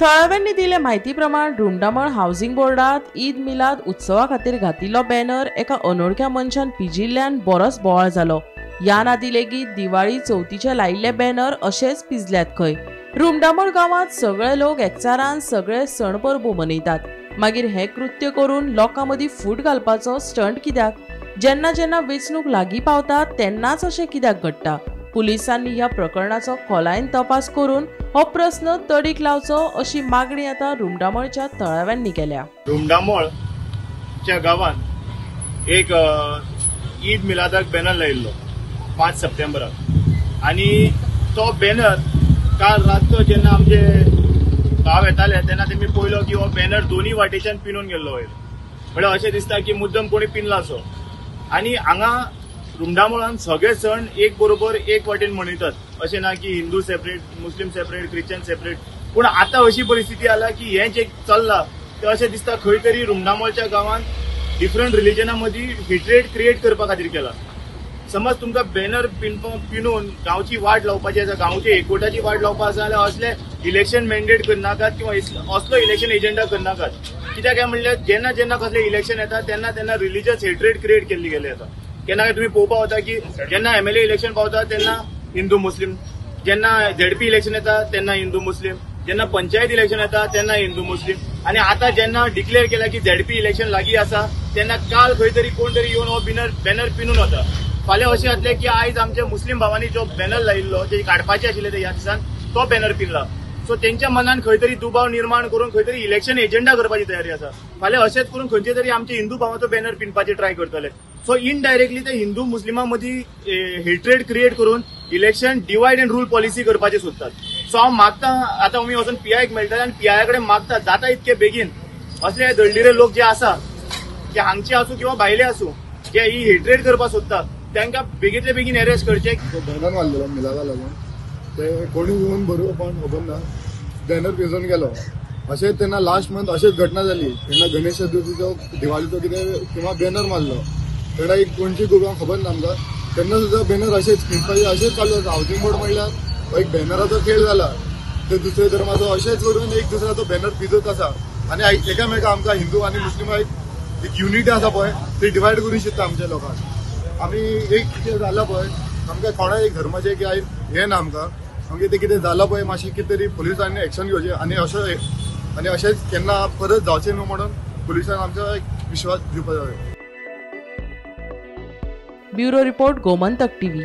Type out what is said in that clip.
थळाव्यांनी दिले म्हायती प्रमाण रुमडामळ हावसिंग बोर्डात ईद मिलाद उत्सवा खातीर घातिल्लो बॅनर एका अनोळख्या मनशान पिजिल्ल्यान बरोच बोवाळ जालो. ह्या नादी लेगीत दिवाळी चवथीचे लायिल्ले बॅनर अशेच पिजल्यात खंय. रुमडामळ गांवांत सगळे लोक एकचारान सगळे सण परबो मनयतात, मागीर हें कृत्य करून लोकां मदीं फूट घालपाचो स्टंट कित्याक? जेन्ना जेन्ना वेंचणूक लागीं पावता तेन्नाच अशें कित्याक घडटा? पुलिसांनी ह्या प्रकरणाचो खोलायेन तपास करून हो प्रस्न तडीक लावचो अशी मागणी आतां रुमडामळच्या थळाव्यांनी केल्या. रुमडामळच्या गांवांत एक ईद मिलादाक बॅनर लायिल्लो 5 सप्टेंबराक आनी तो बॅनर काल रातचो जेन्ना आमचे भाव येताले तेन्ना तेमी पळयलो की हो बॅनर दोन्ही वाटेच्यान पिनून गेल्लो वयर. म्हळ्यार अशें दिसता की मुद्दम कोणी पिनला असो. आनी हांगा रुमडामळान सगळे सण एक बरोबर एक वाटेन मनयतात, अशें ना की Hindu separate, Muslim separate, Christian separate. पूण आतां अशी परिस्थिती आला की हें जें चल्लां तें अशें दिसता खंय तरी रुमडामळच्या गांवांत डिफरंट रिलिजना मदीं हेट्रेड क्रिएट करपा खातीर केला. समज तुमकां बॅनर पिनून गांवची वाट लावपाची आसा, गांवची एकवटाची वाट लावपा आसा जाल्यार असले इलेक्शन मॅन्डेट करनाकात किंवा असलो इलेक्शन एजेंडा करनाकात. कित्याक काय म्हणल्यार जेन्ना जेन्ना कसलें इलेक्शन येता तेन्ना तेन्ना रिलिजियस हेट्रेड क्रिएट केल्ली गेली येता. केन्ना काय तुमी पळोवपा वता की जेन्ना एमएलए इलेक्शन पावता तेन्ना हिंदू मुस्लीम, जेन्ना झेडपी इलेक्शन येता तेन्ना हिंदू मुस्लीम, जेन्ना पंचायत इलेक्शन येता तेन्ना हिंदू मुस्लीम. आनी आतां जेन्ना डिक्लेअर केला की झेडपी इलेक्शन लागीं आसा तेन्ना काल खंय तरी कोण तरी येवन हो बॅनर पिनून वता. फाल्यां अशें जातलें की आयज आमच्या मुस्लीम भावांनी जो बॅनर लायिल्लो जे काडपाचे आशिल्ले ते ह्या दिसान तो बॅनर पिनला. सो तेंच्या मनान खंय तरी दुबाव निर्माण करून खंय तरी इलेक्शन एजेंडा करपाची तयारी आसा. फाल्यां अशेंच करून खंयचे तरी आमचे हिंदू भावाचो बॅनर पिनपाचे ट्राय करतले. सो इनडायरेक्टली ते हिंदू मुस्लिमां मदीं हेट्रेड क्रिएट करून election divide and rule policy करपाचे सोदतात. सो हांव मागता आतां आमी वचून पीआयक मेळटले आनी पीआय कडेन मागता जाता इतके बेगीन असले दळडिरे लोक जे आसा की हांगचे आसूं किंवा भायले आसूं जे ही हेट्रेड करपाक सोदतात तांकां बेगींतले बेगीन अरेस्ट करचे. बॅनर मारलेलो मिलादा लागून ते कोणी येवन बरोबर खबर ना बॅनर पिजोवन गेलो. अशें तेन्ना लास्ट मंथ अशेंच घटना जाली तेन्ना गणेश चतुर्थीचो दिवाळीचो कितें किंवा बॅनर मारलो तेन्ना एक कोणची ग्रुपां खबर ना आमकां तेन्ना सुद्दां बॅनर अशेंच पिनपाचें अशेंच चालू आसा. हावसिंग बोर्ड म्हणल्यार एक बॅनराचो खेळ जाला, ते दुसऱ्या धर्माचो अशेंच करून एक दुसऱ्याचो बॅनर पिजत आसा आनी एकामेका आमकां हिंदू आनी मुस्लिमां एक युनिटी आसा पळय ती डिवायड करूंक शकता आमच्या लोकांक. आमी एक कितें जालां पळय आमकां कोणा एक धर्माचें की हें ना आमकां आमगें तें कितें जालां पळय मातशें कितें तरी पुलिसांनी एक्शन घेवचें आनी अशें आनी अशेंच केन्ना परत जावचें न्हू म्हणून पुलिसांक आमचो एक विश्वास दिवपाक जाय. Bureau report, Gomantak TV.